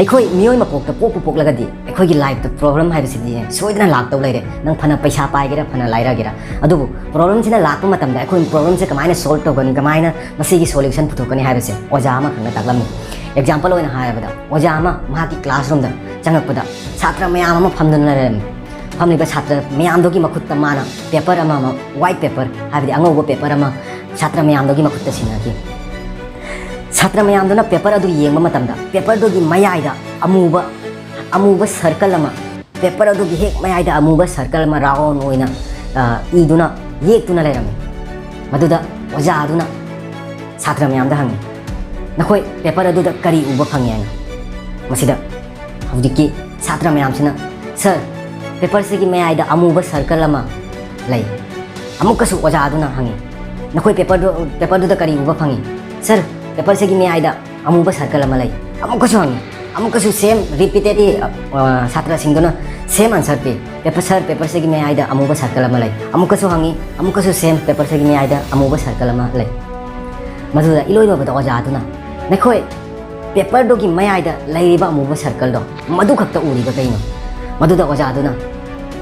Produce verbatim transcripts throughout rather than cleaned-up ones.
ꯑꯩꯈꯣꯏ ꯃꯤꯑꯣꯏ ꯃꯄꯣꯛꯇ ꯄꯣꯛꯄꯨ ꯄꯣꯛꯂꯒꯗꯤ ꯑꯩꯈꯣꯏꯒꯤ ꯂꯥꯏꯐꯇ ꯄ꯭ꯔꯣꯕ꯭ꯂꯦꯝ ꯍꯥꯏꯕꯁꯤꯗꯤ ꯁꯣꯏꯗꯅ ꯂꯥꯛꯇꯧ ꯂꯩꯔꯦ꯫ ꯅꯪ ꯐꯅ ꯄꯩꯁꯥ ꯄꯥꯏꯒꯦꯔꯥ, ꯐꯅ ꯂꯥꯏꯔꯒꯦꯔꯥ, ꯑꯗꯨꯕꯨ ꯄ꯭ꯔꯣꯕ꯭ꯂꯦꯝꯁꯤꯅ ꯂꯥꯛꯄ ꯃꯇꯝꯗ ꯑꯩꯈꯣꯏ ꯄ꯭ꯔꯣꯕ꯭ꯂꯦꯝꯁꯦ ꯀꯃꯥꯏꯅ ꯁꯣꯜꯕ ꯇꯧꯒꯅꯤ, ꯀꯃꯥꯏꯅ ꯃꯁꯤꯒꯤ ꯁꯣꯂ꯭ꯌꯨꯁꯟ ꯄꯨꯊꯣꯛꯀꯅꯤ ꯍꯥꯏꯕꯁꯦ ꯑꯣꯖꯥ ꯑꯃꯈꯛꯅ ꯇꯥꯛꯂꯝꯃꯤ꯫ ꯑꯦꯛꯖꯥꯝꯄꯜ ꯑꯣꯏꯅ ꯍꯥꯏꯔꯕꯗ, ꯑꯣꯖꯥ ꯑꯃ ꯃꯍꯥꯛꯀꯤ ꯀ꯭ꯂꯥꯁꯔꯨꯝꯗ ꯆꯪꯉꯛꯄꯗ ꯁꯥꯇ꯭ꯔ ꯃꯌꯥꯝ ꯑꯃ ꯐꯝꯗꯨꯅ ꯂꯩꯔꯝꯃꯤ꯫ ꯐꯝꯂꯤꯕ ꯁꯥꯇ꯭ꯔ ꯃꯌꯥꯝꯗꯨꯒꯤ ꯃꯈꯨꯠꯇ ꯃꯥꯅ ꯄꯦꯄꯔ ꯑꯃ, ꯑꯃ, ꯋꯥꯏꯠ ꯄꯦꯄꯔ, ꯍꯥꯏꯕꯗꯤ ꯑꯉꯧꯕ ꯄꯦꯄꯔ ꯑꯃ ꯁꯥꯇ꯭ꯔ ꯃꯌꯥꯝꯗꯨꯒꯤ ꯃꯈꯨꯠꯇ ꯁꯤꯟꯅꯈꯤ꯫ ꯁꯥꯇ꯭ꯔ ꯃꯌꯥꯝꯗꯨꯅ ꯄꯦꯄꯔ ꯑꯗꯨ ꯌꯦꯡꯕ ꯃꯇꯝꯗ ꯄꯦꯄꯔꯗꯨꯒꯤ ꯃꯌꯥꯏꯗ ꯑꯃꯨꯕ, ꯑꯃꯨꯕ ꯁꯔꯀꯜ ꯑꯃ, ꯄꯦꯄꯔ ꯑꯗꯨꯒꯤ ꯍꯦꯛ ꯃꯌꯥꯏꯗ ꯑꯃꯨꯕ ꯁꯔꯀꯜ ꯑꯃ ꯔꯥꯎꯟ ꯑꯣꯏꯅ, ꯑ, ꯏꯗꯨꯅ, ꯌꯦꯛꯇꯨꯅ ꯂꯩꯔꯝꯃꯤ꯫ ꯃꯗꯨꯗ ꯑꯣꯖꯥ ꯑꯗꯨꯅ ꯁꯥꯇ꯭ꯔ ꯃꯌꯥꯝꯗ ꯍꯪꯉꯤ, "ꯅꯈꯣꯏ ꯄꯦꯄꯔ ꯑꯗꯨꯗ ꯀꯔꯤ ꯎꯕ ꯐꯪꯉꯤ?" ꯍꯥꯏꯅ꯫ ꯃꯁꯤꯗ ꯍꯧꯖꯤꯛꯀꯤ ꯁꯥꯇ꯭ꯔ ꯃꯌꯥꯝꯁꯤꯅ, "ꯁꯔ, ꯄꯦꯄꯔꯁꯤꯒꯤ ꯃꯌꯥꯏꯗ ꯑꯃꯨꯕ ꯁꯔꯀꯜ ꯑꯃ ꯂꯩ꯫" ꯑꯃꯨꯛꯀꯁꯨ ꯑꯣꯖꯥ ꯑꯗꯨꯅ ꯍꯪꯉꯤ, "ꯅꯈꯣꯏ ꯄꯦꯄꯔꯗꯨ, ꯄꯦꯄꯔꯗꯨꯗ ꯀꯔꯤ ꯎꯕ ꯐꯪꯉꯤ?" "ꯁꯔ, ꯄꯦꯄꯔꯁꯤꯒꯤ ꯃꯌꯥꯏꯗ ꯑꯃꯨꯕ ꯁꯔꯀꯜ ꯑꯃ ꯂꯩ꯫" ꯑꯃꯨꯛꯀꯁꯨ ꯍꯪꯉꯤ, ꯑꯃꯨꯛꯀꯁꯨ ꯁꯦꯝ ꯔꯤꯄꯤꯇꯦꯠꯂꯤ, ꯑ, ꯁꯥꯇ꯭ꯔꯁꯤꯡꯗꯨꯅ ꯁꯦꯝ ꯑꯟꯁꯔ ꯄꯤ꯫ "ꯄꯦꯄꯔ, ꯁꯔ, ꯄꯦꯄꯔꯁꯤꯒꯤ ꯃꯌꯥꯏꯗ ꯑꯃꯨꯕ ꯁꯔꯀꯜ ꯑꯃ ꯂꯩ꯫" ꯑꯃꯨꯛꯀꯁꯨ ꯍꯪꯉꯤ, ꯑꯃꯨꯛꯀꯁꯨ ꯁꯦꯝ ꯄꯦꯄꯔꯁꯤꯒꯤ ꯃꯌꯥꯏꯗ ꯑꯃꯨꯕ ꯁꯔꯀꯜ ꯑꯃ ꯂꯩ꯫ ꯃꯗꯨꯗ ꯏꯂꯣꯏ ꯂꯣꯏꯕꯗ ꯑꯣꯖꯥ ꯑꯗꯨꯅ, "ꯅꯈꯣꯏ ꯄꯦꯄꯔꯗꯨꯒꯤ ꯃꯌꯥꯏꯗ ꯂꯩꯔꯤꯕ ꯑꯃꯨꯕ ꯁꯔꯀꯜꯗꯣ, ꯃꯗꯨ ꯈꯛꯇ ꯎꯔꯤꯕ ꯀꯩꯅꯣ?" ꯃꯗꯨꯗ ꯑꯣꯖꯥ ꯑꯗꯨꯅ,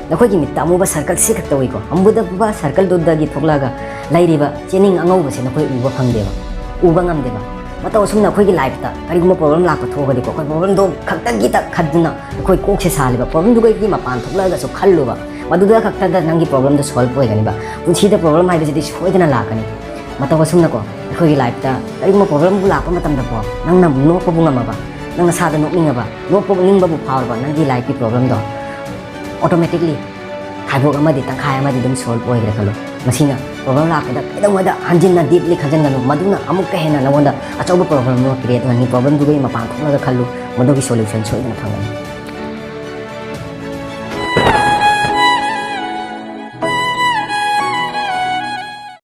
"ꯅꯈꯣꯏꯒꯤ ꯃꯤꯠꯇ ꯑꯃꯨꯕ ꯁꯔꯀꯜ ꯁꯤ ꯈꯛꯇ ꯎꯏꯀꯣ꯫ ꯑꯃꯨꯕ ꯁꯔꯀꯜꯗꯨꯗꯒꯤ ꯊꯣꯛꯂꯛꯑꯒ ꯂꯩꯔꯤꯕ ꯆꯦꯅꯤꯡ ꯑꯉꯧꯕꯁꯦ ꯅꯈꯣꯏ ꯎꯕ ꯐꯪꯗꯦꯕ, ꯎꯕ ꯉꯝꯗꯦꯕ꯫" ꯃꯇꯧ ꯑꯁꯨꯝꯅ ꯑꯩꯈꯣꯏꯒꯤ ꯂꯥꯏꯐꯇ ꯀꯔꯤꯒꯨꯝꯕ ꯄ꯭ꯔꯣꯕ꯭ꯂꯦꯝ ꯂꯥꯛꯄ ꯊꯣꯛꯑꯒꯗꯤꯀꯣ, ꯑꯩꯈꯣꯏ ꯄ꯭ꯔꯣꯕ꯭ꯂꯦꯝꯗꯣ ꯈꯛꯇꯒꯤꯗ ꯈꯟꯗꯨꯅ ꯑꯩꯈꯣꯏ ꯀꯣꯛꯁꯦ ꯁꯥꯜꯂꯤꯕ, ꯄ꯭ꯔꯣꯕ꯭ꯂꯦꯝꯗꯨꯗꯒꯤ ꯃꯄꯥꯟ ꯊꯣꯛꯂꯛꯑꯒꯁꯨ ꯈꯜꯂꯨꯕ, ꯃꯗꯨꯗ ꯈꯛꯇꯗ ꯅꯪꯒꯤ ꯄ꯭ꯔꯣꯕ꯭ꯂꯦꯝꯗꯣ ꯁꯣꯜꯕ ꯑꯣꯏꯒꯅꯤꯕ꯫ ꯄꯨꯟꯁꯤꯗ ꯄ꯭ꯔꯣꯕ꯭ꯂꯦꯝ ꯍꯥꯏꯕꯁꯤꯗꯤ ꯁꯣꯏꯗꯅ ꯂꯥꯛꯀꯅꯤ꯫ ꯃꯇꯧ ꯑꯁꯨꯝꯅꯀꯣ, ꯑꯩꯈꯣꯏꯒꯤ ꯂꯥꯏꯐꯇ ꯀꯔꯤꯒꯨꯝꯕ ꯄ꯭ꯔꯣꯕ꯭ꯂꯦꯝꯕꯨ ꯂꯥꯛꯄ ꯃꯇꯝꯗꯀꯣ, ꯅꯪꯅ ꯅꯣꯛꯄꯕꯨ ꯉꯝꯃꯕ, ꯅꯪ ꯅꯁꯥꯗ ꯅꯣꯛꯅꯤꯡꯉꯕ, ꯅꯣꯛꯄ ꯅꯤꯡꯕꯕꯨ ꯐꯥꯎꯔꯕ, ꯅꯪꯒꯤ ꯂꯥꯏꯐꯀꯤ ꯄ꯭ꯔꯣꯕ꯭ꯂꯦꯝꯗꯣ ꯑꯣꯇꯣꯃꯦꯇꯤꯛꯂꯤ ꯈꯥꯏꯕꯣꯛ ꯑꯃꯗꯤ ꯇꯪꯈꯥꯏ ꯑꯃꯗꯤ ꯑꯗꯨꯝ ꯁꯣꯜꯕ ꯑꯣꯏꯈ꯭ꯔꯦ ꯈꯜꯂꯣ꯫ ꯃꯁꯤꯅ ꯄ꯭ꯔꯣꯕ꯭ꯂꯦꯝ ꯂꯥꯛꯄꯗ ꯀꯩꯗꯧꯉꯩꯗ ꯍꯟꯖꯤꯟꯅ ꯗꯤꯞꯂꯤ ꯈꯟꯖꯤꯟꯒꯅꯨ, ꯃꯗꯨꯅ ꯑꯃꯨꯛꯀ ꯍꯦꯟꯅ ꯅꯉꯣꯟꯗ ꯑꯆꯧꯕ ꯄ꯭ꯔꯣꯕ꯭ꯂꯦꯝ ꯑꯃ ꯀ꯭ꯔꯤꯌꯦꯠ ꯑꯣꯏꯍꯟꯅꯤ꯫ ꯄ꯭ꯔꯣꯕ꯭ꯂꯦꯝꯗꯨꯗꯒꯤ ꯃꯄꯥꯟ ꯊꯣꯛꯅꯕ ꯈꯜꯂꯨ, ꯃꯗꯨꯒꯤ ꯁꯣꯂ꯭ꯌꯨꯁꯟ ꯁꯣꯏꯗꯅ ꯐꯪꯒꯅꯤ꯫